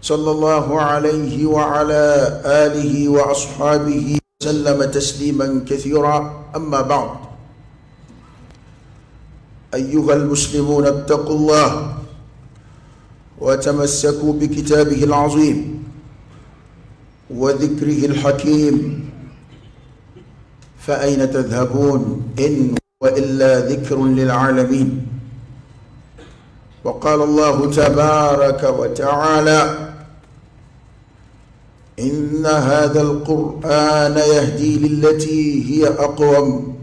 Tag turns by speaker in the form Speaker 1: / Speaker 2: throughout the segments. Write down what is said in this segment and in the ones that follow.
Speaker 1: صلى الله عليه وعلى آله وأصحابه وسلم تسليما كثيرا. أما بعد، أيها المسلمون، اتقوا الله وتمسكوا بكتابه العظيم وذكره الحكيم، فأين تذهبون إن وإلا ذكر للعالمين. وقال الله تبارك وتعالى: إن هذا القرآن يهدي للتي هي أقوم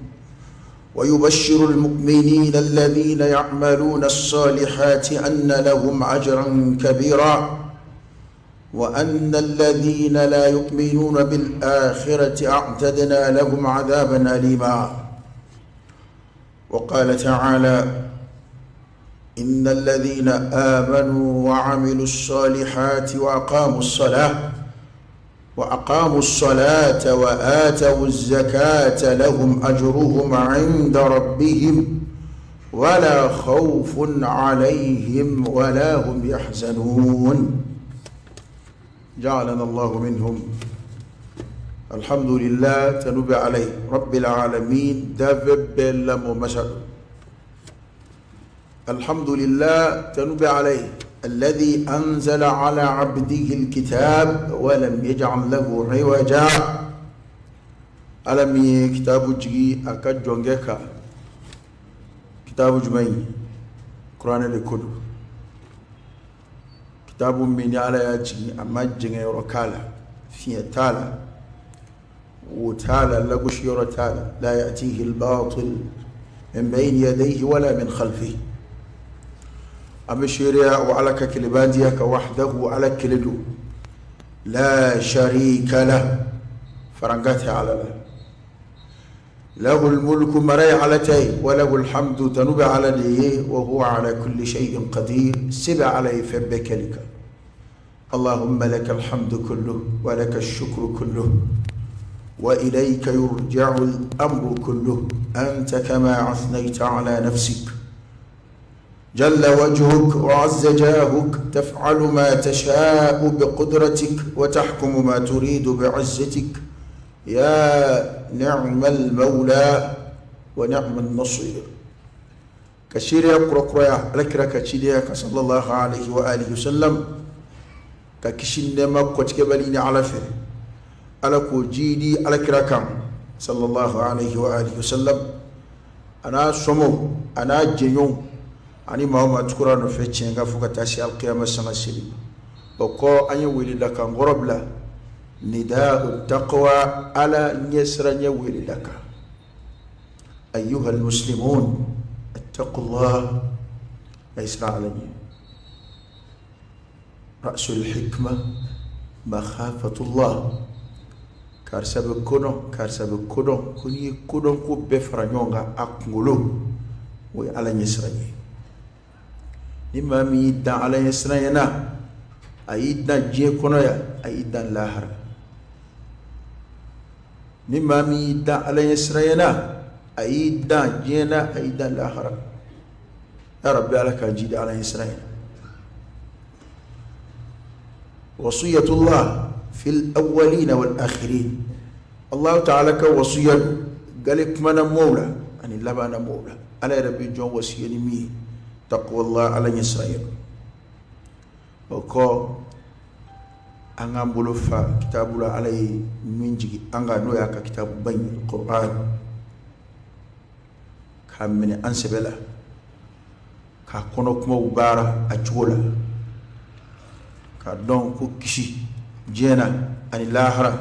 Speaker 1: ويبشر المؤمنين الذين يعملون الصالحات أن لهم أجرا كبيرا وأن الذين لا يؤمنون بالآخرة أعتدنا لهم عذابا أليما. وقال تعالى: إن الذين آمنوا وعملوا الصالحات وأقاموا الصلاة وآتوا الزكاة لهم أجرهم عند ربهم ولا خوف عليهم ولا هم يحزنون. جعلنا الله منهم. الحمد لله تنب عليه رب العالمين دفب لم مسد. الحمد لله تنب عليه الذي أنزل على عبده الكتاب ولم يجعل له عوجا. ألم كتاب جي أكاد جونجكا كتاب جمعي قرآن الكدو كتاب من على يجي أما جنگ يركالا في تالا وتالا لقش يرتالا لا يأتيه الباطل من بين يديه ولا من خلفه. أمشيريا وعلى كلباديك وحده وعلى كلدو لا شريك له فرنقته على له له الملك مري على تي وله الحمد تنب على ليه وهو على كل شيء قدير. سبع عليه فبكلك. اللهم لك الحمد كله ولك الشكر كله وإليك يرجع الأمر كله، أنت كما أثنيت على نفسك، جل وجهك وعز جاهك، تفعل ما تشاء بقدرتك وتحكم ما تريد بعزتك، يا نعم المولى ونعم النصير. كشير يقرأ قرأ لك كشيريا صلى الله عليه وآله وسلم كشين ما كتبلين على فر على كوجيدي على كراكم صلى الله عليه وآله وسلم. أنا سمو أنا جيون ani maa ma tukura nɔfɛ tiɲɛ ka fo ka taa se alkiyama sanga seli ma o kɔ an ye weleda kan kɔrɔ bila nida'u taqwa ala ɲɛsira ɲɛ weleda kan. Ayyuha almuslimun ittaqullah a ye siran ala ɲɛ. Ra'sul hikma makhafatullah. Karisa bɛ kodɔn, karisa bɛ kodɔn, ko n'i ye kodɔn ko bɛɛ fara ɲɔgɔn kan a kunkolo o ye ala ɲɛsiran ye. Ni maa min y'i dan ala ɲɛsiran ɲɛ na, a y'i dan diɲɛ kɔnɔ yan, a y'i dan lahara. Ni maa min y'i dan ala ɲɛsiran ɲɛ na, a y'i dan diɲɛ na, a y'i dan lahara. Ya Rabbi, ala k'an jidi ala ɲɛsiran ɲɛ na. Wasiyatullah fil awwalina wal akhirin. Allah ta'ala ka wasiya gale kumana mɔw la ani labanna mɔw la. Ala yɛrɛ bɛ jɔn wasiya ni min ye, taqwallah ala ɲɛsiran ye. O kɔ an k'an bolo fa kitabu la ala ye min jigin an kan, n'o y'a ka kitabu ba in Qur'an, k'a minɛ an sɛbɛ la, k'a kɔnɔ kumaw baara a cogo la, k'a dɔn ko kisi diɲɛ na ani lahara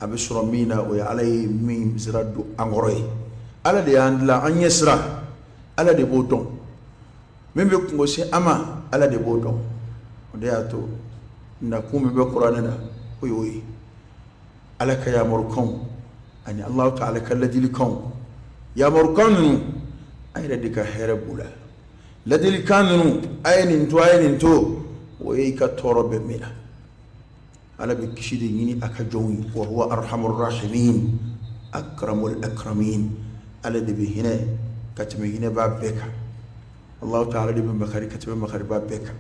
Speaker 1: a bɛ sɔrɔ min na, o ye ala ye min sira don an kɔrɔ ye. Ala de y'an dilan an ɲɛ sira, ala de b'o dɔn. Min bɛ kungo se an ma, ala de b'o dɔn. O de y'a to nakun min bɛ kuranɛ na, o y'o ye. Ala ka yamarukanw ani Alahu ta'ala ka ladilikanw, yamarukan ninnu an yɛrɛ de ka hɛrɛ b'u la. Ladilikan ninnu, a ye nin to, a ye nin to, o ye i ka tɔɔrɔ bɛ min na. Ala bɛ kisi de ɲini a ka jɔnw ye. Wa huwa arhamur rahimin akramul akramin. Ala de bɛ hinɛ ka tɛmɛ hinɛbaa bɛɛ kan. Allahu ta'ala de bɛ makari ka tɛmɛ makariba bɛɛ kan.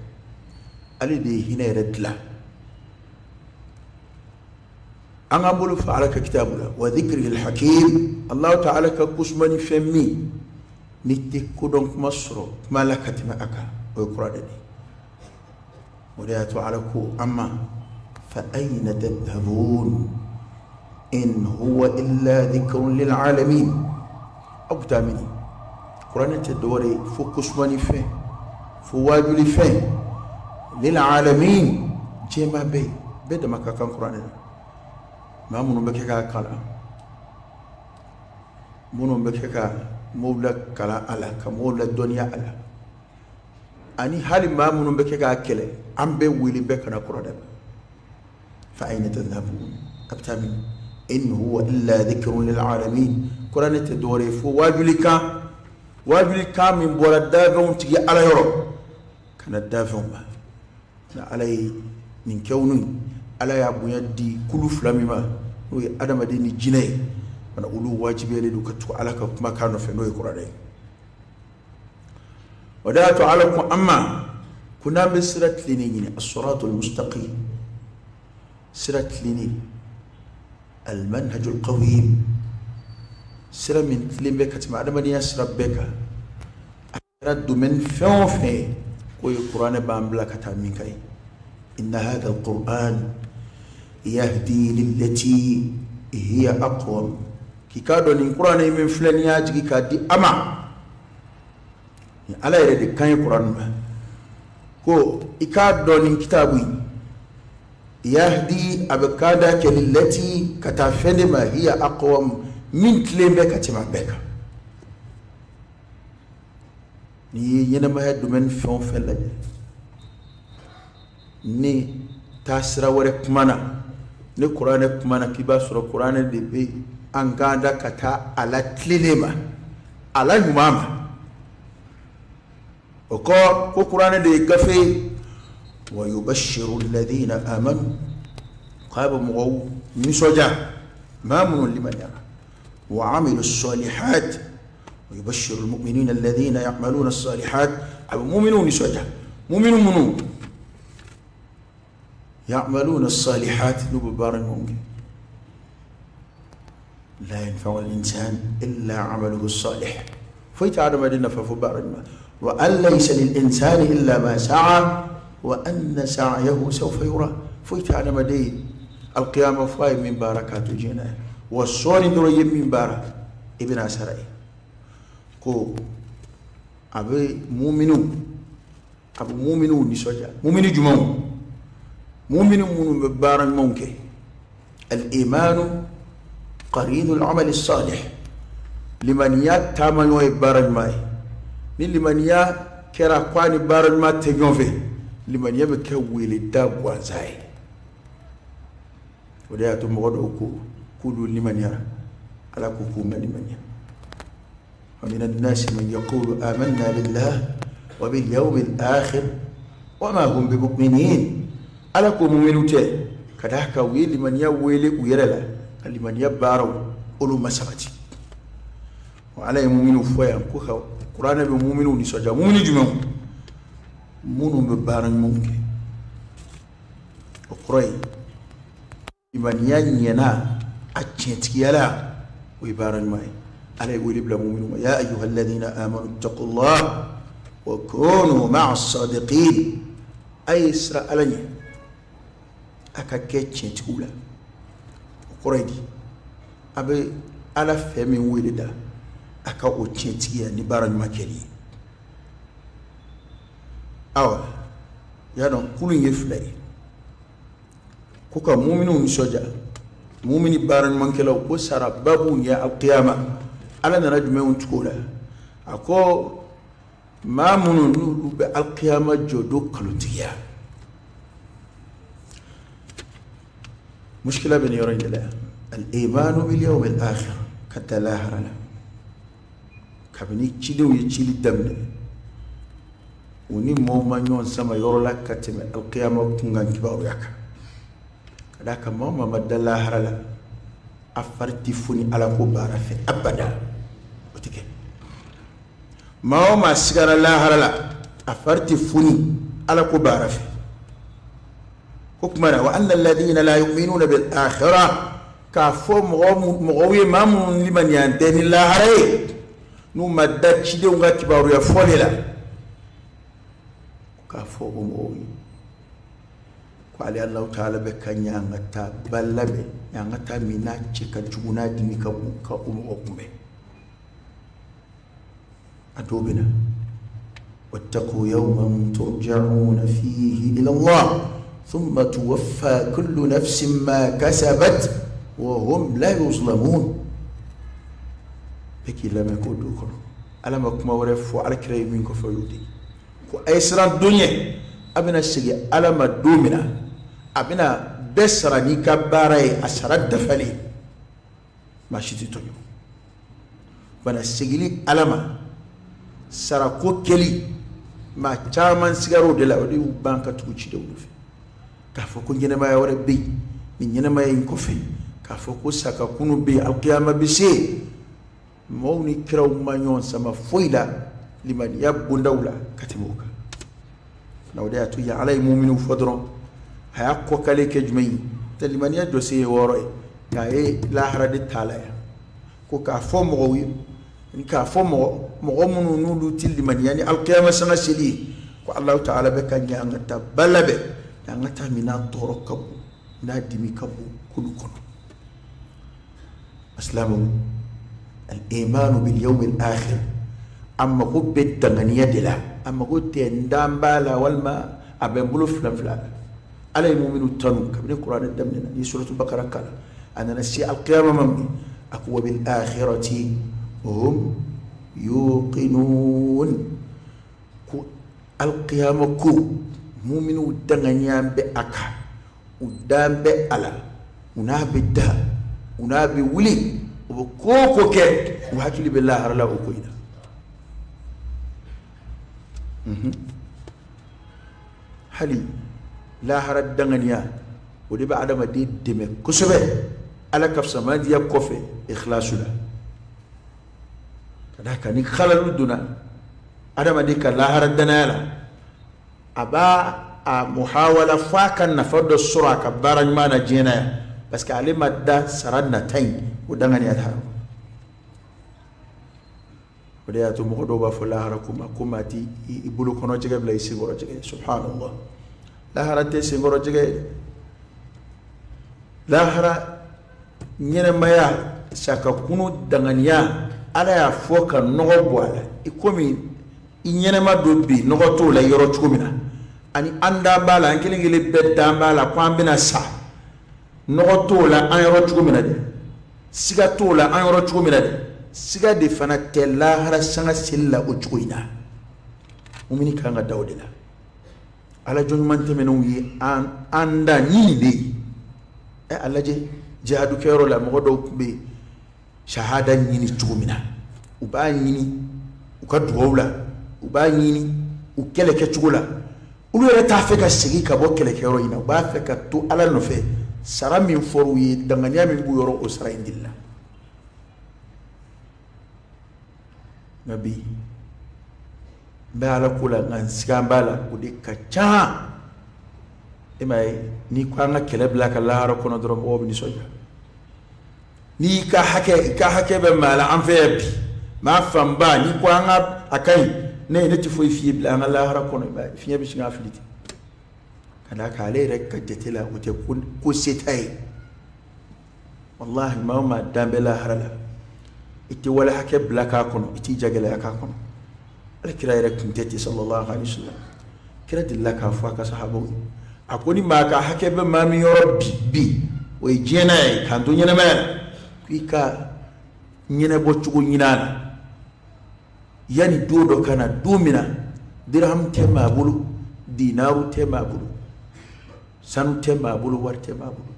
Speaker 1: Ale de ye hinɛ yɛrɛ dilan. An k'an bolo fa Ala ka kitabu la wa dhikril hakim Allahu ta'ala ka kusumani fɛn min n'i tɛ kodɔn kuma sɔrɔ kuma la ka tɛmɛ a kan o ye kuranɛ de ye o de y'a to Ala ko an ma fa ayna tadhhabun in huwa illa dhikrun lil alamin aw bɛ taa mini kuranɛ tɛ dɔwɛrɛ ye fo kusumani fɛn fo waajuli fɛn lil alamin diɲɛmaa bɛɛ bɛɛ dama ka kan kuranɛ la maa minnu bɛ kɛ k'a kalan minnu bɛ kɛ ka mɔgɔw la kalan a la ka mɔgɔw la dɔnniya a la ani hali maa minnu bɛ kɛ k'a kɛlɛ an bɛɛ wele bɛɛ kana kuranɛ ma fa ayna tadhhabun a bɛ taa min in huwa illa dhikrun lil alamin kuranɛ tɛ dɔwɛrɛ ye fo waajuli kan waajuli kan min bɔra dafɛnw tigi Ala yɔrɔ ka na dafɛnw ma na Ala ye nin kɛwunu Ala y'a bonya di kulu fila min ma n'o ye adamaden ni jinɛ ye mana olu wajibiyalen don ka tugu Ala ka kumakan nɔfɛ n'o ye kuranɛ ye o de y'a to Ala ko an ma ko n'an bɛ sira tilennen ɲini as-siratul mustaqim sira tilennen al-manhajul qawim sira min tilen bɛ ka tɛmɛ adamadenya sira bɛɛ kan a kɛra domaine fɛn o fɛn ye k'o ye kuranɛ b'an bila ka taa min kan ye inna hadha al-Qur'an yahdi lillati hiya aqwam k'i k'a dɔn nin kuranɛ min filɛ nin y'a jigin k'a di a ma ni Ala yɛrɛ de kan ye kuranɛ ma ko i k'a dɔn nin kitabu in yahdi a bɛ kanda kɛ lillati ka taa fɛn de ma hiya aqwam min tilen bɛ ka tɛmɛ a bɛɛ kan n'i ye ɲɛnɛmaya domaine fɛn o fɛn lajɛ ni taasira wɛrɛ kumana ni kuranɛ kumana k'i b'a sɔrɔ kuranɛ de bɛ an kanda ka taa a la tilennen ma a la ɲuman ma o kɔ ko kuranɛ de ye gafe ye wa yubashiru alladhina amanu k'a bɛ mɔgɔw nisɔndiya maa minnu limaniyara wa amilu salihat wa yubashiru almu'minina alladhina ya'maluna as-salihat a bɛ mu'miniw nisɔndiya mu'minu minnu ya'maluna as-salihat n'u bɛ baara ɲumanw kɛ la yanfa'u al-insan illa 'amaluhu as-salih foyi tɛ adamaden nafa fo baara ɲuman wa an laysa lil-insani illa ma sa'a wa anna sa'yahu sawfa yura foyi tɛ adamaden alqiyama fo a ye min baara k'a to diɲɛ na wa sɔɔni dɔrɔn i ye min baara i bɛna sara ye ko a bɛ muminiw nisɔndiya mumini jumɛnw mumini minnu bɛ baara ɲumanw kɛ al-imanu qarinu al-amali as-salih limaniya taamaɲɔgɔn ye baara ɲuman ye ni limaniya kɛra ko a ni baara ɲuman tɛ ɲɔgɔn fɛ limaniya bɛ kɛ weleda gansan ye o de y'a to mɔgɔ dɔw ko k'olu limaniyara Ala ko k'u ma limaniya wa mina an-nasi man yaqulu amanna billahi wa bil yawmil akhir wa ma hum bimu'minin Ala ko muminu tɛ ka d'a kan u ye limaniya wele u yɛrɛ la ka limaniya baaraw olu ma sabati wa Ala ye muminu fɔ yan ko ka kuranɛ bɛ muminu nisɔndiya muminu jumɛnw minnu bɛ baara ɲumanw kɛ o kɔrɔ ye limaniya ɲɛna a tiɲɛtigiya la o ye baara ɲuman ye Ala ye wele bila muminu ma ya ayyuha alladhina amanu ittaqullah wa kunu ma'a as-sadiqin a ye siran Ala ɲɛ a ka kɛ tiɲɛtigiw la o kɔrɔ ye di a bɛ Ala fɛ min wele da a ka o tiɲɛtigiya ni baara ɲuman kɛli ye awa y'a dɔn kulu in ye fila ye ko ka muminiw nisɔndiya mumini baara ɲumankɛlaw ko saraba b'u ɲɛ alqiyama Ala nana jumɛnw tugu o la a ko maa minnu n'olu bɛ alqiyama jɔ don kalontigiya muskila bɛ nin yɔrɔ in de la yan al-imanu bil yawm al-akhir ka taa lahara la kabini cidenw ye cili daminɛ u ni mɔgɔw ma ɲɔgɔn sama yɔrɔ la ka tɛmɛ alqiyama kunkan kibaruya kan ka d'a kan maa o maa ma da lahara la a fari tɛ foni Ala ko baara fɛ abada o tɛ kɛ maa o maa sigara lahara la a fari tɛ foni Ala ko baara fɛ ko kuma na wa anna alladhina la yu'minuna bil akhirah K'a fɔ mɔgɔw ye maa minnu limaniya tɛ ni lahara ye n'u ma da cidenw ka kibaruya fɔ de la k'a fɔ o mɔgɔw ye ko ale Alahu taala bɛ ka ɲangata ba labɛn ɲangata min n'a cɛ ka jugu n'a dimi ka bon ka o mɔgɔ kunbɛn a dɔw bɛ na wattaqu yawman turja'una fihi ila Allah thumma tuwaffa kullu nafsin ma kasabat wa hum la yuzlamun. Bɛɛ k'i lamɛn k'o don kɔnɔ Ala ma kuma wɛrɛ fɔ Ala kira ye min kɔfɛ o y'o de ye ko a ye siran don ɲɛ a bɛna segin Ala ma don min na a bɛna bɛɛ sara n'i ka baara ye a sara dafalen maa si tɛ tɔɲɔ bana segili Ala ma sarako kɛli maa caman sigar'o de la o de y'u ban ka tugu cidenw nɔfɛ k'a fɔ ko ɲɛnɛmaya wɛrɛ bɛ yen nin ɲɛnɛmaya in kɔfɛ k'a fɔ ko sakakunu bɛ yen alikiyama bɛ se mɔgɔw ni kiraw ma ɲɔgɔn sama foyi la limaniya bondaw la ka tɛmɛ o kan na o de y'a to yan Ala ye muminiw fɔ dɔrɔn a y'a kɔkale kɛ jumɛn ye tɛ limaniya jɔsen ye wɔɔrɔ ye nka a ye lahara de t'a la yan ko k'a fɔ mɔgɔw ye ni k'a fɔ mɔgɔ minnu n'olu tɛ limaniya ni alikiyama sanga seli ye ko Alahu taala bɛ ka ɲangata ba labɛn ɲangata min n'a tɔɔrɔ ka bon n'a dimi ka bon k'olu kɔnɔ. Asilamɛw al-imanu bil yawm al-akhir a mago bɛ danganiya de la a mago tɛ n dan b'a la walima a bɛ n bolo fila fila la. Ala ye muminu tanu kabini kuranɛ daminɛna ni suratu bakara kalan a nana se alkiyama ma min a ko wa bil akhirati hum yuqinun ko alkiyama ko muminu danganiya bɛ a kan u dan bɛ a la u n'a bɛ da u n'a bɛ wuli u bɛ ko o ko kɛ u hakili bɛ lahara la o ko in na. Hali lahara danganiya o de bɛ adamaden dɛmɛ kosɛbɛ Ala ka fisamandiya kɔfɛ ikhlasu la ka d'a kan ni xalalu donna adamaden ka lahara danaya la a b'a a muhawala f'a ka nafa dɔ sɔrɔ a ka baara ɲuman na diɲɛ na yan parce que ale ma da sara nata in o danganiya t'a la. O de y'a to mɔgɔ dɔw b'a fɔ lahara ko ma ko maa ti i bolo kɔnɔ jɛgɛ bila i senkɔrɔ jɛgɛ. Subhanallah, lahara tɛ senkɔrɔ jɛgɛ ye. Lahara ɲɛnɛmaya sakakunu danganiya Ala y'a fɔ ka nɔgɔ bɔ a la i komi i ɲɛnɛma dɔ bi nɔgɔ t'o la yɔrɔ cogo min na ani an dan b'a la an kelen kelen bɛɛ dan b'a la ko an bɛna sa nɔgɔ t'o la an yɔrɔ cogo min na dɛ siga t'o la an yɔrɔ cogo min na dɛ siga de fana tɛ lahara sanga seli la o cogo in na. Mumini kan ka da o de la. Ala jɔn ɲuman tɛmɛnenw ye an da ni nin de ye. Ɛ a lajɛ jihadu kɛyɔrɔ la mɔgɔ dɔw tun bɛ yen shahada ɲini cogo min na u b'a ɲini u ka dugawu la u b'a ɲini u kɛlɛ kɛcogo la olu yɛrɛ t'a fɛ ka segin ka bɔ kɛlɛkɛyɔrɔ in na u b'a fɛ ka to Ala nɔfɛ sara min fɔr'u ye danganiya min b'u yɔrɔ o sara in dili la. Nka bi n bɛ Ala ko la nka n siga b'a la o de ka ca. E m'a ye n'i ko an ka kɛlɛ bila ka lahara kɔnɔ dɔrɔn mɔgɔw bɛ nisɔndiya. N'i ka hakɛ i ka hakɛ bɛ maa la an fɛ yan bi maa fanba n'i ko an ka a ka ɲi ne tɛ foyi f'i ye bila an ka lahara kɔnɔ i b'a ye fiɲɛ bɛ sin k'a fili ten ka d'a kan ale yɛrɛ ka jate la o tɛ ko se t'a ye. Walahi maa o maa dan bɛ lahara la i tɛ wale hakɛ bila k'a kɔnɔ i t'i jagɛlɛya k'a kɔnɔ. Ala kira yɛrɛ tun tɛ ten sallallahu alaihi wa sallam. Kira delila k'a fɔ a ka sahabaw ye a ko ni maa ka hakɛ bɛ maa min yɔrɔ bi o ye diɲɛ na ye k'an to ɲɛnɛmaya la k'i ka ɲɛnɛbɔ cogo ɲini a la yanni don dɔ ka na don min na dirham tɛ maa bolo dinaru tɛ maa bolo sanu tɛ maa bolo wari tɛ maa bolo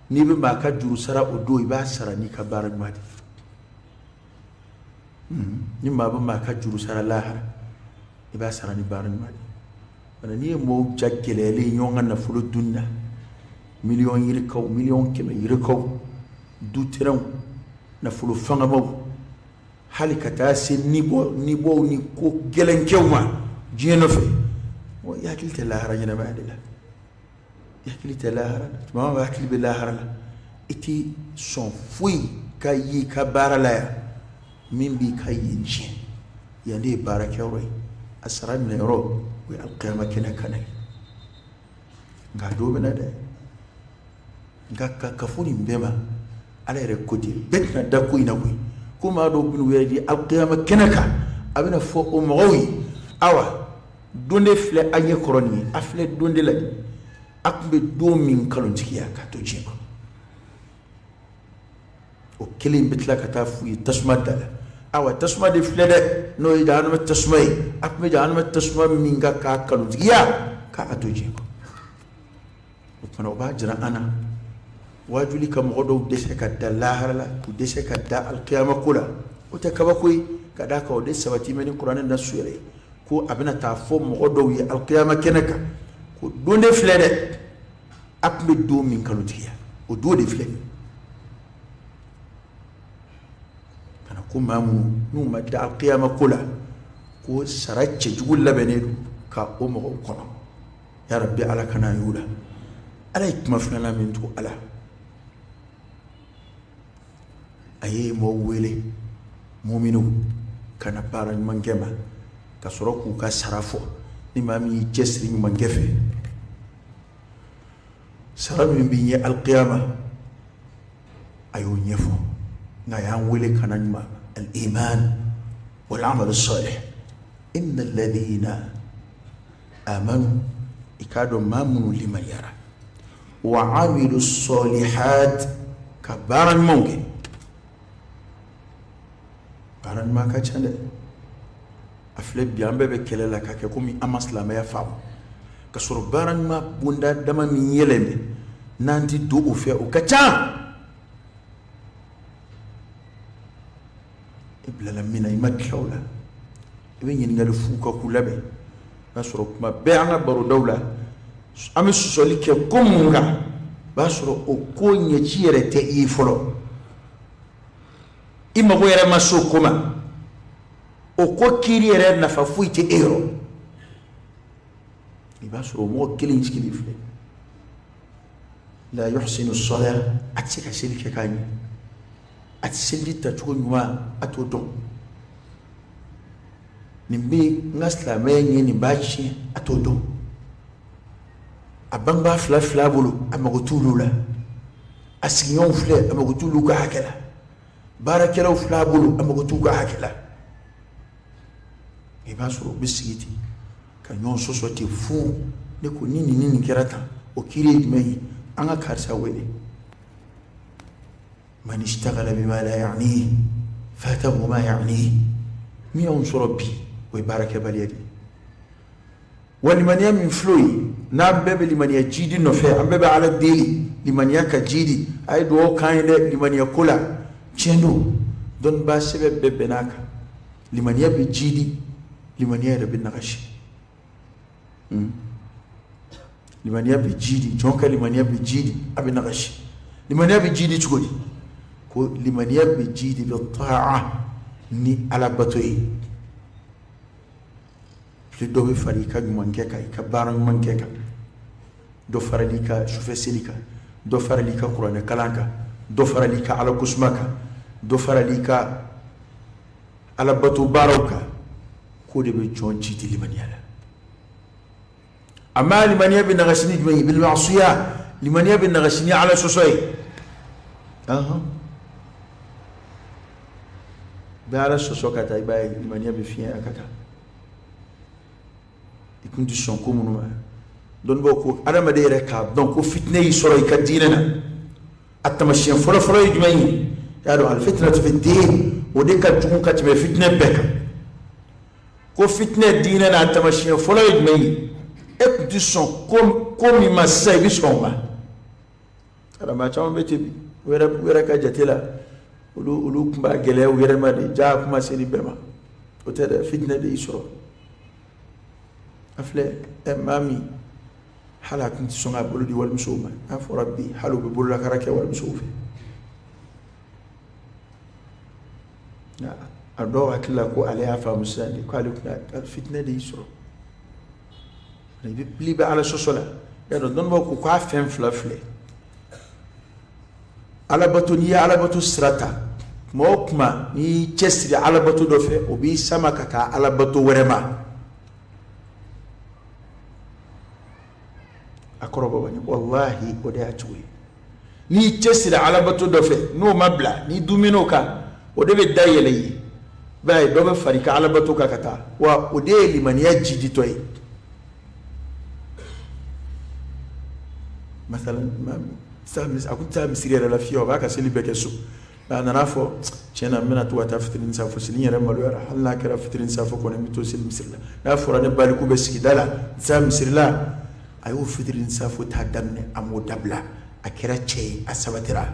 Speaker 1: n'i bɛ maa ka juru sara o don i b'a sara n'i ka baara ɲuman de ye. Ni maa bɛ maa ka juru sara lahara i b'a sara ni baara ɲuman de ye. Wala n'i ye mɔgɔw ja gɛlɛyalen ɲɔgɔn ka nafolo dunni na miliyɔn yirikaw miliyɔn kɛmɛ yirikaw du terɛnw nafolo fangamaw hali ka taa se nibɔw ni ko gɛlɛnkɛw ma diɲɛ nɔfɛ i hakili tɛ lahara ɲɛnamaya de la. I hakili tɛ lahara la tuma bɛɛ hakili bɛ lahara la I ti sɔn foyi ka y'i ka baara la yan min b'i ka yen tiɲɛ. Yan de ye baarakɛyɔrɔ ye, a sara minɛyɔrɔ o ye alikiyama kɛnɛ kan ye. Nka dɔw bɛ na dɛ, nka ka fɔ nin bɛɛ ma, ala yɛrɛ ko ten, bɛɛ tɛna da ko in na koyi. Ko maa dɔw bɛn'u yɛrɛ di alikiyama kɛnɛ kan, a bɛna fɔ o mɔgɔw ye, awa don de filɛ an ɲɛ kɔrɔ nin ye, a filɛ don de la nin, a tun bɛ don min nkalontigiya k'a to diɲɛ kɔnɔ. O kelen bɛ tila ka taa f'u ye tasuma da la. Awa tasuma de filɛ dɛ, n'o ye jahanama tasuma ye, a tun bɛ jahanama tasuma min kan k'a nkalontigiya k'a to diɲɛ kɔnɔ. O tuma o b'a jira an na wajuli ka mɔgɔ dɔw dɛsɛ ka da lahara la, k'u dɛsɛ ka da alikiyama ko la, o tɛ kabako ye. Ka d'a kan o de sabati bɛ ni kuranɛ nasu yɛrɛ ye, ko a bɛna taa fɔ mɔgɔ dɔw ye alikiyama kɛnɛ kan ko don de filɛ dɛ, a tun bɛ don min nkalontigiya, o don de filɛ. Kana ko maa minnu n'u ma da alikiyama ko la, ko sara cɛjugu labɛnnen don ka o mɔgɔw kɔnɔ. Ya Rabbi, ala kana y'u la. Ala ye kuma filanan min tugu ala, a ye mɔgɔw wele muminu ka na baara ɲuman kɛ ma, ka sɔrɔ k'u ka sara fɔ. Ni maa min y'i cɛsiri ɲuman kɛ fɛ, sara min b'i ɲɛ alikiyama, a y'o ɲɛfɔ. Nka a y'an wele ka na ɲuman, al-iman wal-amal salih. Inna alladhina amanu, i k'a dɔn maa minnu limaniyara, wa amilu salihat, ka baara ɲumanw kɛ. Baara ɲuman ka ca dɛ. A filɛ bi an bɛɛ bɛ kɛlɛ la k'a kɛ komi an ma silamɛya faamu, ka sɔrɔ baara ɲuman bonda dama min yɛlɛn bɛ, n'an ti don o fɛ, o ka ca. I bilala min na, i ma tila o la, i bɛ ɲininkali fu ka k'u labɛn. I b'a sɔrɔ kuma bɛɛ an ka barodaw la, an bɛ sɔsɔli kɛ ko mun kan, i b'a sɔrɔ o ko ɲɛci yɛrɛ tɛ i ye fɔlɔ. I mago yɛrɛ ma se o ko ma, o ko kiiri yɛrɛ nafa foyi tɛ e yɔrɔ. I b'a sɔrɔ o mɔgɔ kelen sigilen filɛ, la yuhsinu salah, a tɛ se ka seli kɛ k'a ɲɛ, a tɛ seliji tacogo ɲuman a t'o dɔn. Nin bɛ n ka silamɛya ɲɛ, nin b'a tiɲɛ, a t'o dɔn. A bangebaa fila fila bolo, a mago t'olu la. A sigiɲɔgɔnw filɛ, a mago t'olu ka hakɛ la. Baarakɛlaw fila bolo, a mago t'u ka hakɛ la. I b'a sɔrɔ u bɛ sigi ten ka ɲɔgɔn sɔsɔ ten fu. Ne ko ni nin ni nin kɛra tan, o kiiri ye jumɛn ye? An ka karisa wele. Man ishtaghala bima la ya'nihi fatahu ma ya'nihi. Min y'anw sɔrɔ bi, o ye baarakɛbaliya de ye. Wa limaniya min filɛ o ye, n'an bɛɛ bɛ limaniya jidi nɔfɛ, an bɛɛ bɛ ala deli limaniya ka jidi. A ye dugawu k'an ye dɛ limaniya ko la. Tiɲɛ don, dɔnnibaa sɛbɛ bɛɛ bɛnn'a kan. Limaniya bɛ jidi, limaniya yɛrɛ bɛ nagasi. Limaniya bɛ jidi, jɔn ka limaniya bɛ jidi, a bɛ nagasi. Limaniya bɛ jidi cogo di? Ko limaniya bɛ jidi bɛ ta'a ni ala bato ye. Dɔ bɛ fara i ka ɲuman kɛ kan, i ka baara ɲuman kɛ kan, dɔ farali ka sufɛ seli kan, dɔ farali ka kuranɛ kalan kan, dɔ farali ka ala kosuma kan, dɔ farali ka ala bato baaraw kan. K'o de bɛ jɔn jidi limaniya la. Amma limaniya bɛ nagasi ni jumɛn ye? Bil ma'siya. Limaniya bɛ nagasi ni ala sɔsɔ ye. Bɛ ala sɔsɔ ka taa, i b'a ye limaniya bɛ fiɲɛ ka taa. I kun tɛ sɔn ko minnu ma. Dɔnnibaaw ko adamaden yɛrɛ k'a dɔn ko fitinɛ y'i sɔrɔ i ka diinɛ na, a taamasiyɛn fɔlɔfɔlɔ ye jumɛn ye? I y'a dɔn alifitinatu fi diin, o de ka jugu ka tɛmɛ fitinɛ bɛɛ kan. Ko fitinɛ diinɛ na, a taamasiyɛn fɔlɔ ye jumɛn ye? E kun tɛ sɔn ko min ma sisan, i bɛ sɔn o ma. Adama caman bɛ ten bi, u yɛrɛ ka jate la, olu tun b'a gɛlɛya u yɛrɛ ma de, ja kuma se nin bɛɛ ma. O tɛ dɛ, fitinɛ de y'i sɔrɔ. A filɛ ɛ maa min hali a tun tɛ sɔn k'a bolo di walimusow ma, n'a fɔra bi hali u bɛ bololakara kɛ walimusow fɛ. Nka a dɔw hakili la ko ale y'a faamu sisan de, k'ale tun fitinɛ de y'i sɔrɔ. I bɛ pili bɛ ala sɔsɔ la. Y'a dɔn dɔnnibaaw ko k'a fɛn fila filɛ. Alabato, n'i ye alabato sira ta, kuma o kuma n'i y'i cɛsiri alabato dɔ fɛ, o b'i sama ka taa alabato wɛrɛ ma. A kɔrɔ bɔ bani, walahi o de y'a cogo ye. N'i y'i cɛsiri alabato dɔ fɛ, n'o ma bila, n'i dumin'o kan, o de bɛ dayɛlɛ i ye. B'a ye dɔ bɛ fara i ka alabato kan ka taa, wa o de ye limaniya jiditɔ ye. Masalan, a kun tɛ taa misiri yɛrɛ la fiyewu, a b'a ka seli bɛɛ kɛ so. A nana fɔ tiɲɛ na n bɛna to ka taa fitiri ni safo seli, n yɛrɛ maloyara, hali n'a kɛra fitiri ni safo kɔni n bɛ to seli misiri la. N'a fɔra ne baliku bɛ sigida la, n tɛ taa misiri la. A y'o fitiri ni safo ta daminɛ, a m'o dabila, a kɛra cɛ ye, a sabatira.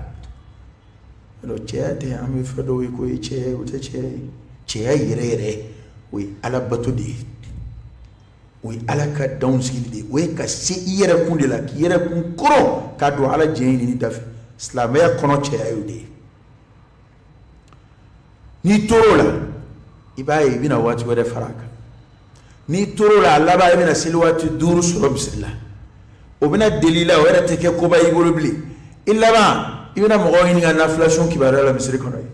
Speaker 1: Alors cɛya tɛ, an bɛ fɛn dɔw ye k'o ye cɛya ye, o tɛ cɛya ye. Cɛya yɛrɛ yɛrɛ o ye ala bato de ye, o ye ala ka danw sigili de ye, o ye ka se i yɛrɛ kun de la, k'i yɛrɛ kun kɔrɔ k'a don ala diɲɛ ɲini da fɛ. Silamɛya kɔnɔ cɛya y'o de ye. N'i tor'o la, i b'a ye i bɛna waati wɛrɛ fara a kan. N'i tor'o la, a laban i bɛna seli waati 5 sɔrɔ misiri la. O bɛna deli i la, o yɛrɛ tɛ kɛ koba y'i bolo bilen. I laban i bɛna mɔgɔw ɲininka nafilasun kibaruya la misiri kɔnɔ yen.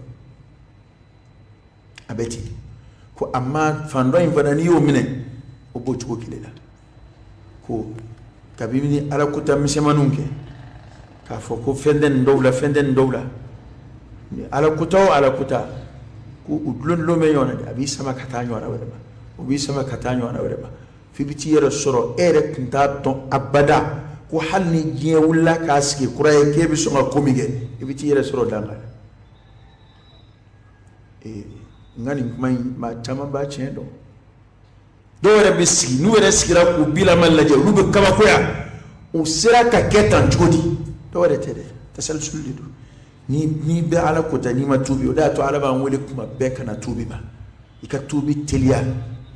Speaker 1: A bɛ ten. Ko amma fan dɔ in fana n'i y'o minɛ, o b'o cogo kelen la. Ko kabini ala kota misɛnmaninw kɛ, k'a fɔ ko fɛn tɛ nin dɔw la, fɛn tɛ nin dɔw la. Ni ala kota o ala kota, ko u dulon dulon bɛ ɲɔgɔn na dɛ, a b'i sama ka taa ɲɔgɔn wɛrɛ ma, o b'i sama ka taa ɲɔgɔn wɛrɛ ma, f'i bɛ t'i yɛrɛ sɔrɔ e yɛrɛ tun t'a dɔn abada ko hali ni diɲɛ wulila k'a sigi kura ye k'e bɛ sɔn ka ko min kɛ, i bɛ t'i yɛrɛ sɔrɔ danga la. N ka nin kuma in, maa caman b'a tiɲɛ dɔn. Dɔw yɛrɛ bɛ sigi, n'u yɛrɛ sigira k'u bilama lajɛ, olu bɛ kabakoya, u sera ka kɛ tan cogo di? Dɔw yɛrɛ tɛ dɛ, tasalusulu de don. N'i bɛ ala kota, n'i ma tuubi, o de y'a to ala b'an wele kuma bɛɛ ka na tuubi ma. I ka tuubi teliya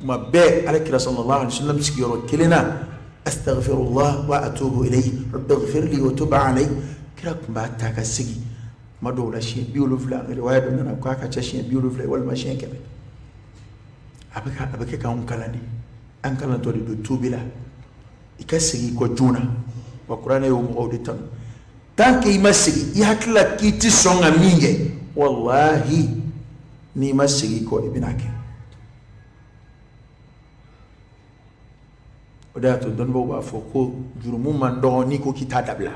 Speaker 1: kuma bɛɛ. Ala kira sallallahu alaihi wasallam sigiyɔrɔ kelen na, astaghfirullah wa atubu ilayhi rabbi ighfirli wa tub alayhi. Kira tun b'a ta ka sigi kuma dɔw la siɲɛ 70, riwaya dɔ nana k'a ka ca siɲɛ 70 walima siɲɛ 100. A bɛ kɛ k'anw kalan de, an kalantɔ de don tuubi la. I ka segin i kɔ joona, wa kuranɛ y'o mɔgɔw de tanu. Tant que i ma segin, i hakili la k'i ti sɔn ka min kɛ, walahi n'i ma segin i kɔ i bɛna kɛ. O de y'a to dɔnnibaaw b'a fɔ ko jurumu man dɔgɔ n'i ko k'i t'a dabila.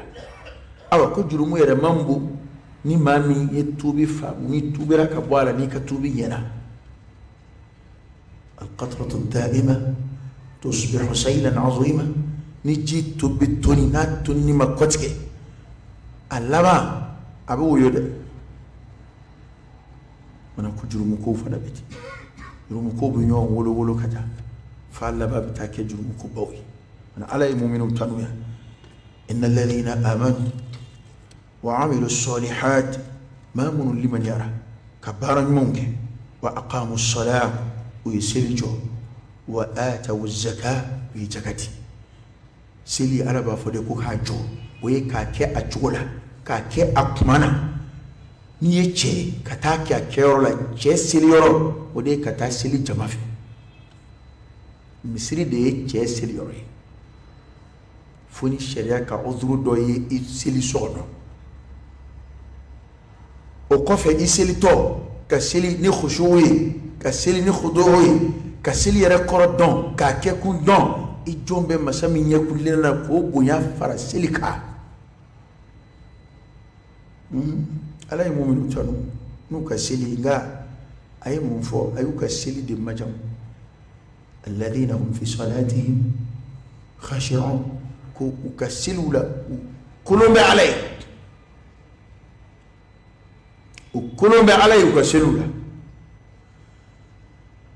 Speaker 1: Awa ko jurumu yɛrɛ man bon ni maa min ye tuubi faamu, n'i tuubira ka bɔ a la, n'i ka tuubi ɲɛna. Al-qatratu da'ima tusbihu saylan azima. Ni ji tobi toni, n'a tonni ma kɔtigɛ, a laban a bɛ woyo dɛ. Mana ko jurumu kow fana bɛ ten, jurumu kow bɛ ɲɔgɔn wolo wolo ka taa f'a laban bɛ taa kɛ jurumu kobaw ye. Mana ala ye muminuw tanu yan, inna alladhina amanu wa amilu salihat, maa minnu limaniyara ka baara ɲumanw kɛ, wa aqamu salat, u ye seli jɔ, wa atawu zaka, u ye jaka di. Seli ala b'a fɔ de ko k'a jɔ, o ye k'a kɛ a cogo la, k'a kɛ a kuma na. N'i ye cɛ ye ka taa kɛ a kɛyɔrɔ la, cɛ seliyɔrɔ o de ye ka taa seli jama fɛ. Misiri de ye cɛ seliyɔrɔ ye, fo ni sariya ka uzuru dɔ ye i seli so kɔnɔ. O kɔfɛ i selitɔ ka seli ni khushu ye, ka seli ni khudu ye, ka seli yɛrɛ kɔrɔ dɔn, k'a kɛ kun dɔn, i jɔn bɛ masa min ɲɛ kunlen na k'o bonya fara seli kan. Ala ye muminu tanu n'u ka seli, nka a ye mun fɔ? A y'u ka seli de majamu. Alladhina hum fi salatihim khashi'un, ko u ka seliw la u kolon bɛ ala ye, u kolon bɛ ala ye u ka seliw la.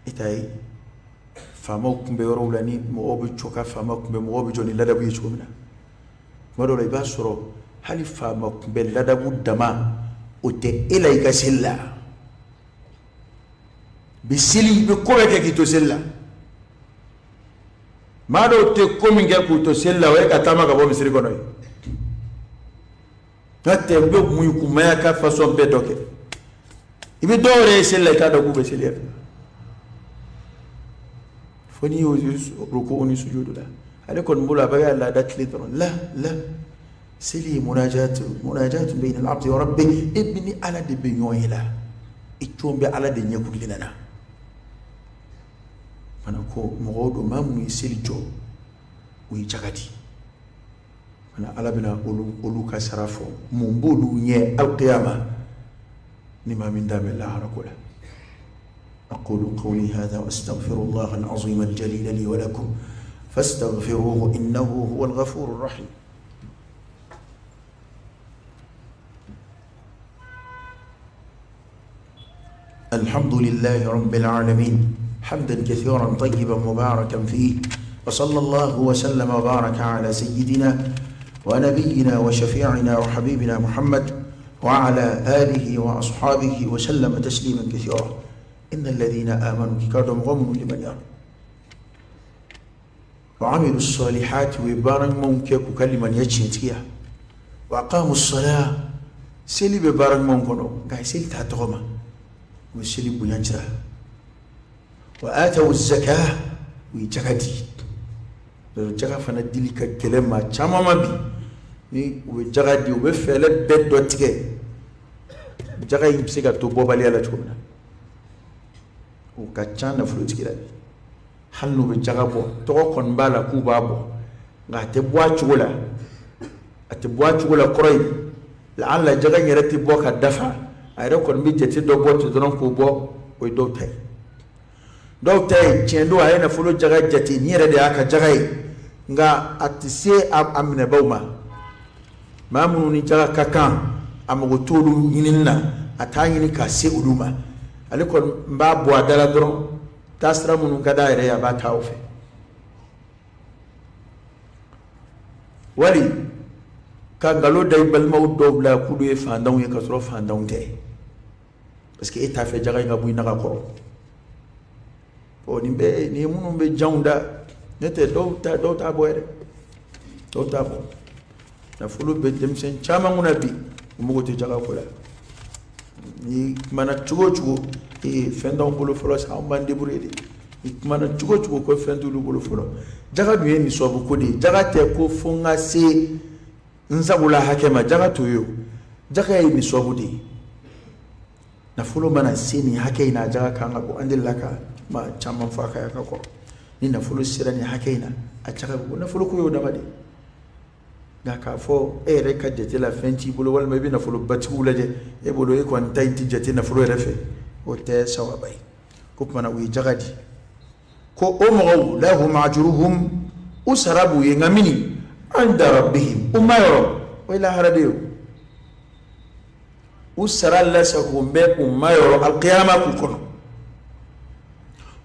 Speaker 1: E t'a ye faamaw kun bɛ yɔrɔw la, ni mɔgɔw bɛ jɔ ka faama kunbɛn, mɔgɔw bɛ jɔ ni ladabu ye cogo min na. Tuma dɔw la i b'a sɔrɔ hali faama kunbɛn ladabu dama o tɛ e la i ka seli la. Bi seli i bɛ ko bɛɛ kɛ k'i to seli la. Maa dɔw tɛ ko min kɛ k'u to seli la, o ye ka taama ka bɔ misiri kɔnɔ ye. N'o tɛ u bɛ mun kunmaya ka fasɔn bɛɛ dɔ kɛ. I bɛ dɔw yɛrɛ ye seli la, i t'a dɔn k'u bɛ seli yɛrɛ. Fo n'i y'o ruku ni sujudu la, ale kɔni bolo a bɛ ka laada tile dɔrɔn. La la, Seli munajatu munajatu bayna al-abdi wa rabbi, e bɛ ni Ala de bɛ ɲɔgɔn ye la, i cogo bɛ Ala de ɲɛkuli nana. Fana ko mɔgɔw don maa minnu ye seli jɔ, u ye jaga di. Fana Ala bɛna olu ka sara fɔ, mun b'olu ɲɛ alqiyama ni maa min da bɛ lahara ko la. أقول قولي هذا وأستغفر الله العظيم الجليل لي ولكم فاستغفروه إنه هو الغفور الرحيم. الحمد لله رب العالمين حمدا كثيرا طيبا مباركا فيه، وصلى الله وسلم وبارك على سيدنا ونبينا وشفيعنا وحبيبنا محمد وعلى آله وأصحابه وسلم تسليما كثيرا. إن الذين آمنوا كادوا غم لمن يرى وعملوا الصالحات وبارن ممكن كلمة يجنتيا وأقاموا الصلاة سيلي ببارن ممكن قاعد سيلي تاتغما وسيلي بنيانجرا وآتوا الزكاة ويجاكدي الزكاة فنديلي كلمة تماما بي ni ويجاكدي وبفعل بيت دوتك جاكا يمسك توبوا بالي على تقولنا o ka ca nafolotigi la bi, hali n'u bɛ jaga bɔ, tɔgɔ kɔni b'a la k'u b'a bɔ, nka a tɛ bɔ a cogo la, a tɛ bɔ a cogo la kɔrɔ ye laala jaga in yɛrɛ tɛ bɔ ka dafa, a yɛrɛ kɔni bɛ jate dɔ bɔ ten dɔrɔn k'o bɔ, o ye dɔw ta ye. Dɔw ta ye tiɲɛ don a ye nafolo jaga jate nin yɛrɛ de y'a ka jaga ye, nka a tɛ se a minɛbaw ma. Maa minnu ni jaga ka kan, a mago t'olu ɲinini na, a t'a ɲini ka se olu ma. Ale kɔni b'a bɔ a da la dɔrɔn, taasira minnu ka d'a yɛrɛ ye a b'a ta o fɛ. Wali ka nkalon da i balimaw dɔw la k'olu ye fantanw ye ka sɔrɔ fantanw tɛ, parce que e t'a fɛ jaga in ka bɔ i naga kɔrɔ. Ɔ nin bɛɛ nin ye minnu bɛ janw da, ne tɛ dɔw ta, dɔw t'a bɔ yɛrɛ, dɔw t'a bɔ. Nafolo bɛ denmisɛn caman kunna bi, u mago tɛ jaga ko la. Ni kumana cogo o cogo, ee fɛn t'anw bolo fɔlɔ sa, anw b'an débrouiller de. Ni kumana cogo o cogo ko fɛn t'olu bolo fɔlɔ. Jaga dun ye nisɔnbu ko de ye. Jaga tɛ ko fo n ka se n sagola hakɛ ma, jaga t'o ye o. Jaga ye nisɔnbu de ye. Nafolo mana se nin hakɛ in na, jaga kan ka bɔ. An delila ka kuma caman fɔ a kan yan ka kɔrɔ. Ni nafolo sera nin hakɛ in na, a jaga bɛ bɔ. Nafolo ko y'o dama de ye. Nka k'a fɔ e yɛrɛ ka jate la fɛn t'i bolo, walima i bɛ nafolobatigiw lajɛ e bolo e kɔni ta in tɛ jate nafolo yɛrɛ fɛ, o tɛ sawaba ye. Ko kumana u ye jaga di, ko o mɔgɔw lahum ajruhum, u sara b'u ye, nka mini inda rabbihim, u ma yɔrɔ, o ye lahara de ye o. U sara lasago bɛ u ma yɔrɔ alqiyama k'u kɔnɔ.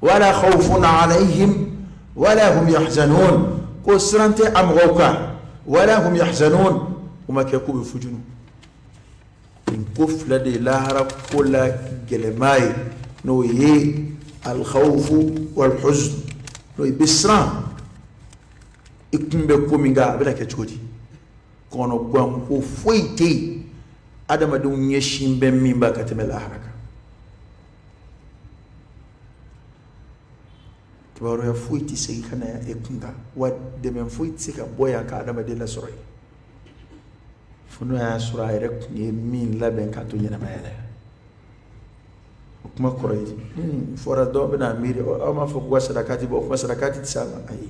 Speaker 1: Wala khawfun alayhim wala hum yahzanun, ko siran tɛ a mɔgɔw kan. Wala hum yahzanun, u ma kɛ k'u bɛ fujunu. Nin ko fila de ye lahara ko la gɛlɛma ye, n'o ye alkhawfu walhuzn, n'o ye i bɛ siran i kun bɛ ko min kan a bɛna kɛ cogo di. Kɔnɔguwan ko foyi tɛ yen adamadenw ɲɛsin bɛ min ba ka tɛmɛ lahara kan. Kibaruya foyi tɛ segin ka na e kun kan, wa dɛmɛ foyi tɛ se ka bɔ yan ka adamaden lasɔrɔ yen, fo n'o y'a sɔrɔ a yɛrɛ kun ye min labɛn k'a to ɲɛnamaya la. O kuma kɔrɔ ye di, fɔra dɔw bɛna miiri aw m'a fɔ k'u ka sarakati bɔ, o kuma sarakati tɛ s'a ma. Ayi,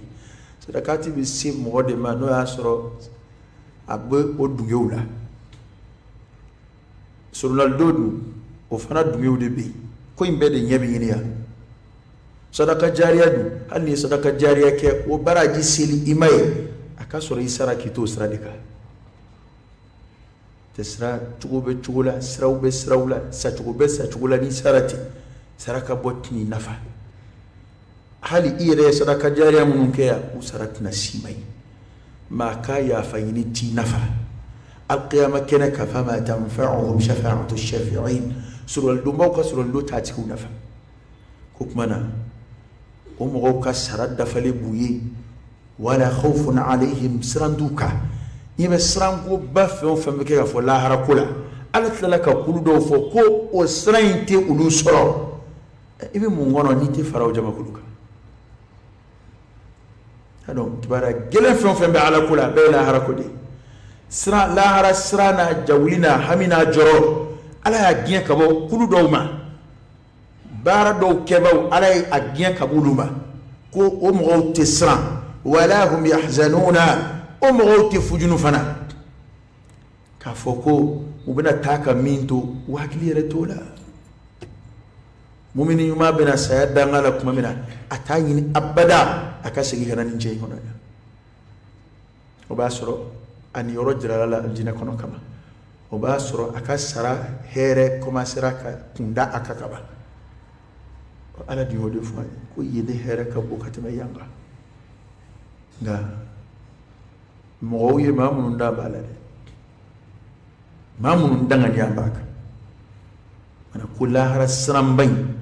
Speaker 1: sarakati bɛ se mɔgɔ de ma n'o y'a sɔrɔ a bɛ o dungew la. Soronalidon dun, o fana dungew de bɛ yen, ko in bɛɛ de ɲɛ bɛ ɲini yan. Sadaka jariya dun, hali ni ye sadaka jariya kɛ, o baraji seli i ma ye, a ka sɔrɔ i sara k'i t'o sira de kan. Tɛ sira cogo bɛ cogo la, siraw bɛ siraw la, sacogo bɛ sacogo la, n'i sara ten, saraka bɔ tɛn'i nafa. Hali i yɛrɛ ye sadaka jariya minnu kɛ yan, u sara tɛna s'i ma ye. Maa ka yafa ɲini t'i nafa. Alqiyama kɛnɛ kan, fama tanfa'uhum shafa'atu shafi'in, surɔlidonbaw ka surɔlidon t'a tigiw nafa. Ko kuma na o mɔgɔw ka sara dafalen b'u ye, wala khawfun alayhim, siran t'u kan. N'i bɛ sirankoba fɛn o fɛn bɛ kɛ ka fɔ lahara ko la, Ala tilala ka kulu dɔw fɔ ko o siran in tɛ olu sɔrɔ. I bɛ mun kɔnɔ n'i tɛ fara o jamakulu kan? Donc kibaruya gɛlɛn fɛn o fɛn bɛ Ala ko la, a bɛɛ ye lahara ko de ye. Siran lahara siran n'a jawuli n'a hami n'a jɔrɔ, Ala y'a gɛn ka bɔ kulu dɔw ma, baara dɔw kɛbaaw Ala ye a gɛn ka bɔ olu ma, ko o mɔgɔw tɛ siran. Wala hum yahzanuna, o mɔgɔw tɛ fujunu fana, k'a fɔ ko u bɛna taa ka min to, u hakili yɛrɛ t'o la. Mumini ɲuman bɛna saya danga la tuma min na, a t'a ɲini abada a ka segin ka na nin cɛ in kɔnɔ yan. O b'a sɔrɔ a niyɔrɔ jirala la alijinɛ kɔnɔ kama, o b'a sɔrɔ a ka sara hɛrɛ commencera ka kunda a kan kaban. Ala dun y'o de fɔ an ye ko yen de hɛrɛ ka bon ka tɛmɛ yan kan. Nka mɔgɔw ye maa minnu da b'a la dɛ, maa minnu danganiya b'a kan, mana ko lahara siranba in,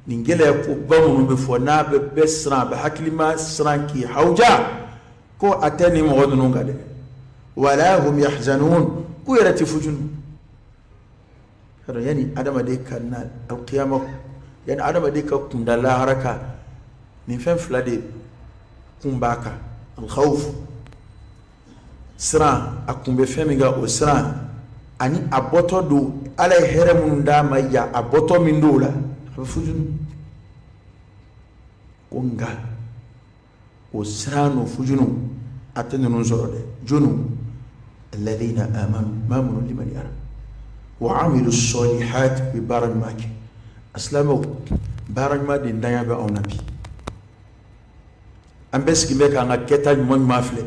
Speaker 1: nin gɛlɛya koba minnu bɛ fɔ n'a bɛ bɛɛ siran, a bɛ hakilima siran k'i hawuja, ko a tɛ nin mɔgɔ ninnu kan dɛ. Wala hum yahzanun, k'u yɛrɛ tɛ fujunu. Yanni adamaden ka na alkiyama, yanni adamaden ka kunda lahara kan, nin fɛn fila de kun b'a kan. Alkhawf, siran, a kun bɛ fɛn min kan o siran, ani a bɔtɔ don Ala ye hɛrɛ minnu d'a ma yan, a bɔtɔ min don o la, a bɛ fujunu. Ko nka o siran n'o fujunu a tɛ ninnu sɔrɔ dɛ. Jɔnniw? Alladhina amanu, maa minnu limaniyara, wa amilu salihat, u ye baara ɲuman kɛ. A silamɛw, baara ɲuman de ntanya bɛ anw na bi. An bɛɛ sigilen bɛ k'an ka kɛta ɲuman ɲuman filɛ,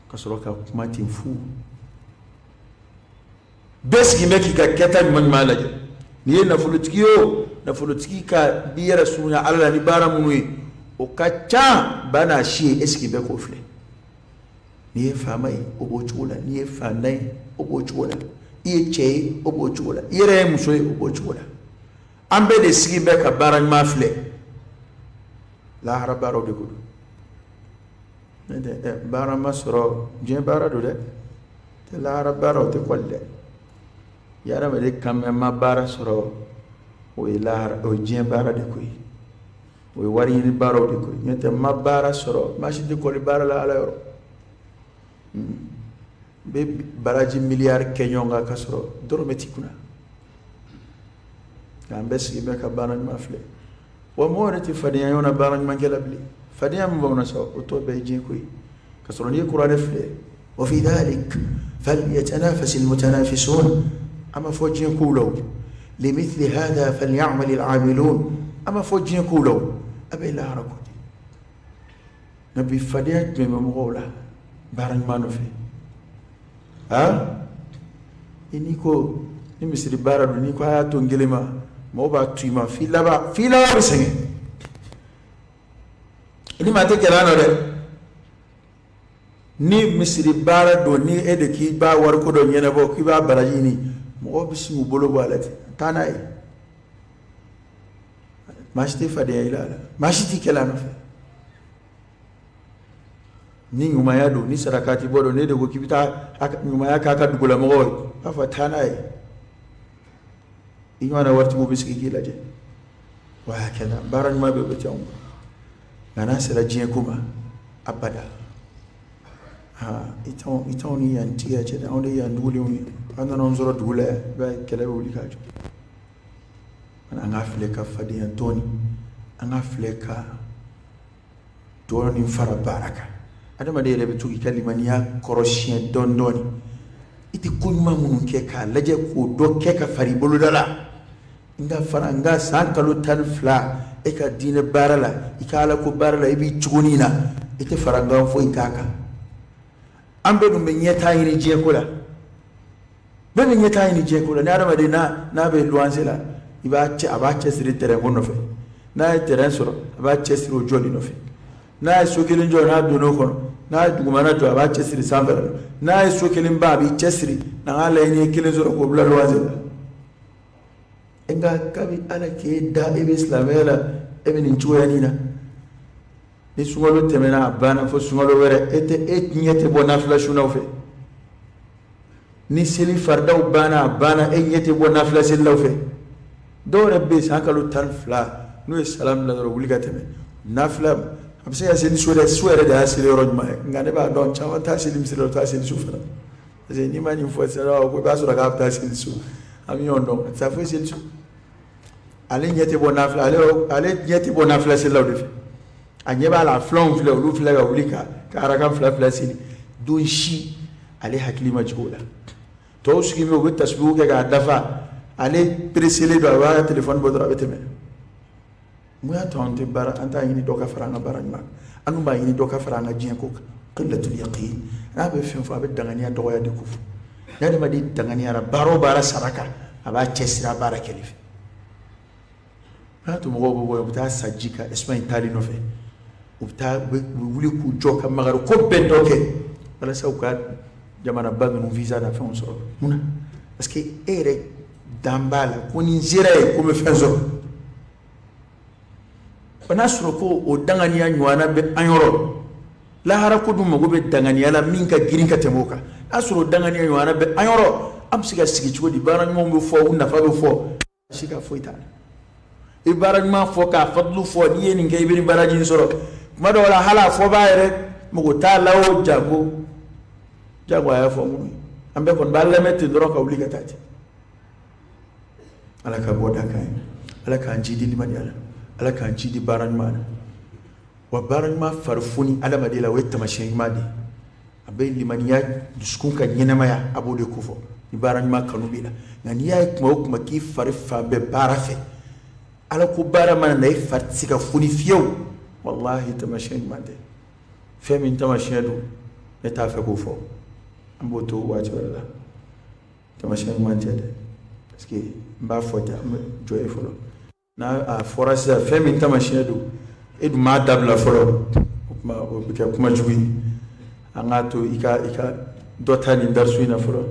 Speaker 1: ka sɔrɔ ka kuma ten fu. Bɛɛ sigilen bɛ k'i ka kɛta ɲuman ɲuman lajɛ. N'i ye nafolotigi ye o, nafolotigi ka b'i yɛrɛ surunya Ala la ni baara minnu ye, o ka ca ba n'a si ye, e sigilen bɛ k'o filɛ. N'i ye faama ye, o b'o cogo la. N'i ye faantan ye, o b'o cogo la. I ye cɛ ye, o b'o cogo la. I yɛrɛ ye muso ye, o b'o cogo la. An bɛɛ de sigilen bɛ ka baara ɲuman filɛ. Lahara baaraw de ko don. N'o tɛ, baara ma sɔrɔ, diɲɛ baara don dɛ. Tɛ lahara baaraw tɛ kɔli dɛ. I hadamaden kan mɛn ma baara sɔrɔ, o ye lahara, o ye diɲɛ baara de ko ye. O ye wari ɲini baaraw de ko ye. N'o tɛ ma baara sɔrɔ, maa si tɛ kɔli baara la Ala yɔrɔ. N bɛ baraji miliyari kɛ ɲɔgɔn kan ka sɔrɔ dɔrɔmɛ t'i kunna. Nka an bɛɛ sigilen bɛ ka baara ɲuman filɛ. Wa mɔgɔ yɛrɛ tɛ fadenya ɲɔgɔn na baara ɲuman kɛ la bilen. Fadenya min b'anw na sa, o tɔ bɛɛ ye diɲɛ ko ye. Ka sɔrɔ n'i ye kuranɛ filɛ, wa fi dhalik falyatanafasi almutanafisun, a ma fɔ diɲɛ kow la o. Limithli hadha falyamal al'amilun, a ma fɔ diɲɛ kow la o. A bɛ lahara ko de. Nka bi fadenya jumɛn bɛ mɔgɔw la baara ɲuman nɔfɛ? I n'i ko ni misiri baara don, n'i ko a y'a to n kelen ma, mɔgɔw b'a to i ma f'i laban, f'i laban bɛ sɛgɛn. I ni maa tɛ gɛlɛya nɔ dɛ. Ni misiri baara don, ni e de k'i b'a wariko dɔ ɲɛnabɔ, k'i b'a baraji ɲini, mɔgɔw bɛ sin k'u bolo bɔ a la ten, taa n'a ye. Maa si tɛ fadenya i la, maa si t'i kɛlɛ a nɔfɛ. Ni ɲumanya don, ni sarakati bɔ don, ne de ko k'i bɛ taa ɲumanya k'a ka dugulamɔgɔw ye, b'a fɔ taa n'a ye. I ɲɔgɔnna waritigiw bɛ sigi k'i lajɛ. Wa hakɛda, baara ɲuman bɛɛ bɛ kɛ anw bolo. Nka n'a sera diɲɛ ko ma, abada. I t'anw ni yan tigiya cɛ dɛ, anw de ye yan dugulenw ye. An nana anw sɔrɔ dugu la yan, i b'a ye kɛlɛ bɛ wuli k'a jɔ. An k'a filɛ ka fadenya dɔɔni, an k'a filɛ ka dɔɔni fara baara kan. Adamaden yɛrɛ bɛ to k'i ka limaniya kɔrɔsiɲɛ dɔɔni dɔɔni. I tɛ ko ɲuman minnu kɛ k'a lajɛ k'o dɔ kɛ ka fara i boloda la. N ka fara n ka san kalo 12 e ka diinɛ baara la, i ka ala ko baara la, i b'i cogonin na, i tɛ fara n kan foyi k'a kan. An bɛɛ dun bɛ ɲɛtaa ɲini diɲɛ ko la. Bɛɛ bɛ ɲɛtaa ɲini diɲɛ ko la. Ni adamaden n'a bɛ luwanse la, a b'a cɛsiri terrain ko nɔfɛ. N'a ye terrain sɔrɔ, a b'a cɛsiri o jɔli nɔfɛ. N'a ye so kelen jɔ, n'a donn'o kɔnɔ, n'a ye dugumana jɔ, a b'a cɛsiri sanfɛ la. N'a ye so kelen ban, a b'i cɛsiri n'a ka laɲini ye kelen sɔrɔ k'o bila luwanse la. Nka kabi Ala k'e da, e bɛ silamɛya la, e bɛ nin cogoya nin na. Ni sunkalo tɛmɛna, a banna fo sunkalo wɛrɛ, e ɲɛ tɛ bɔ nafila sunnaw fɛ. Ni seli faridaw banna, a banna, e ɲɛ tɛ bɔ nafila selilaw fɛ. Dɔw yɛrɛ bɛ yen san kalo 12, n'u ye salam bila dɔrɔn, wuli ka tɛmɛ. Nafila, A bɛ se ka seli so dɛ, so yɛrɛ de y'a seli yɔrɔ ɲuman ye. Nka ne b'a dɔn caman t'a seli misiri la, u t'a seli so fana. Parce que n'i ma nin fɔ sisan, ko i b'a sɔrɔ k'a bɛ taa seli so. An bɛ ɲɔgɔn dɔn, a tɛ taa foyi seli so. Ale ɲɛ tɛ bɔ nafila, ale ɲɛ tɛ bɔ nafila selilaw de fɛ. A ɲɛ b'a la, a filanw filɛ, olu filɛ ka wuli ka arakan fila fila seli. Don si ale hakili ma jigin o la. Tɔw sigi bɛ, u bɛ tasubiw kɛ k'a dafa. Ale pereselen don, a b'a ka telefɔni bɔ dɔrɔn, a bɛ tɛmɛ. Mun y'a to an tɛ baara, an t'a ɲini dɔ ka fara an ka baara ɲuman kan? An dun b'a ɲini dɔ ka fara an ka diɲɛ ko kan. Qillatul yaqin. N'a bɛ fɛn fɔ, a bɛ danganiya dɔgɔya de ko fɔ. Ni adamaden danganiyara baara o baara sara kan, a b'a cɛsiri a baara kɛli fɛ. N'a to mɔgɔw bɛ bɔ yen, u bɛ taa sa ji kan Espagne taali nɔfɛ. U bɛ taa, u bɛ wuli k'u jɔ ka makari ko bɛɛ dɔ kɛ walasa u ka jamanaba ninnu visa na fɛnw sɔrɔ. Mun na? Parce que e yɛrɛ dan b'a la ko ni n sera yen ko n bɛ fɛn sɔrɔ. O n'a sɔrɔ ko o danganiya ɲɔgɔnna bɛ an yɔrɔ, lahara ko dun mago bɛ danganiya la min ka girin ka tɛmɛ o kan. N'a sɔrɔ o danganiya ɲɔgɔnna bɛ an yɔrɔ, an bɛ se ka sigi cogo di? Baara ɲumanw bɛ fɔ, u nafa bɛ fɔ, si ka foyi t'a la. I baara ɲuman fɔ k'a fadulu fɔ, n'i ye nin kɛ i bɛ nin baraji in sɔrɔ. Tuma dɔw la hali a fɔbaa yɛrɛ mago t'a la o, jango jago a y'a fɔ minnu ye. An bɛɛ kɔni b'a lamɛn ten dɔrɔn ka wuli ka taa ten. Ala ka bɔ da kan ye, Ala k'an jidi limaniya la, Ala k'an jidi baara ɲuman na. Wa baara ɲuman farifoni adamaden la, o ye taamasiyɛn ɲuman de ye. A bɛ limaniya dusukun ka ɲɛnɛmaya, a b'o de kofɔ. Ni baara ɲuman kanu b'i la. Nka n'i y'a ye kuma o kuma k'i fari fan bɛɛ baara fɛ, Ala ko baara mana na, e fari tɛ se ka foni fiyewu, walahi taamasiyɛn ɲuman tɛ. Fɛn min taamasiyɛn don, ne t'a fɛ k'o fɔ, an b'o to waati wɛrɛ la. Taamasiyɛn ɲuman tɛ dɛ, parce que n b'a fɔ ten, an bɛ jɔ yen fɔlɔ. N'a a fɔra sisan fɛn min taamasiyɛn don, e dun m'a dabila fɔlɔ, o tuma o bɛ kɛ kuma jugu ye. An k'a to i ka dɔ ta nin darisu in na fɔlɔ.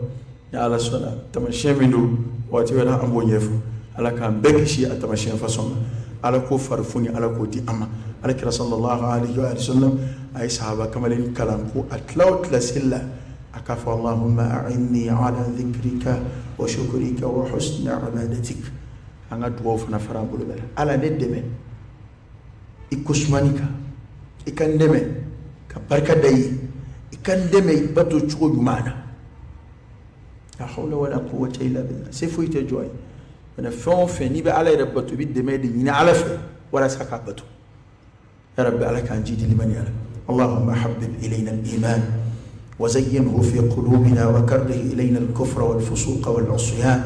Speaker 1: Ni Ala sɔnna, taamasiyɛn min don, waati wɛrɛ an b'o ɲɛfɔ. Ala k'an bɛɛ kisi a taamasiyɛn fasɔn ma. Ala k'o farifoni, Ala k'o di an ma. Ala kira sallallahu alaihi wa sallam a ye sahaba kamalen kalan ko a tila o tila seli la, a k'a fɔ Allahumma a'inni ala dhikrika wa shukrika wa husni ibadatik. An ka dugawu fana fara an bolo bɛɛ la. Ala ne dɛmɛ i kosumani kan, i ka n dɛmɛ ka barika da i ye, i ka n dɛmɛ i bato cogo ɲuman na. La hawla wala quwwata illa billah. Se foyi tɛ jɔn ye. Fɛn o fɛn n'i bɛ Ala yɛrɛ bato, i bɛ dɛmɛ de ɲini Ala fɛ walasa k'a bato. Ya Rabbi, Ala k'an jidi limaniya la. Allahumma habbib ilayna al-iman wa zayyinhu fi qulubina wa karrih ilayna al-kufra wal-fusuqa wal-'isyan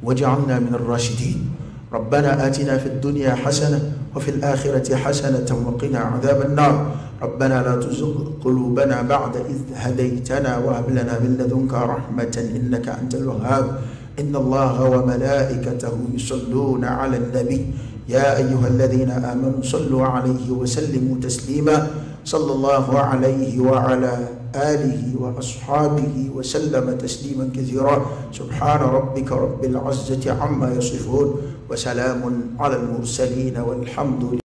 Speaker 1: waj'alna min ar-rashidin. ربنا آتنا في الدنيا حسنة وفي الآخرة حسنة وقنا عذاب النار. ربنا لا تزغ قلوبنا بعد إذ هديتنا وهب لنا من لدنك رحمة إنك أنت الوهاب. إن الله وملائكته يصلون على النبي يا أيها الذين آمنوا صلوا عليه وسلموا تسليما. صلى الله عليه وعلى آله وأصحابه وسلم تسليما كثيرا. سبحان ربك رب العزة عما يصفون وسلام على المرسلين والحمد لله.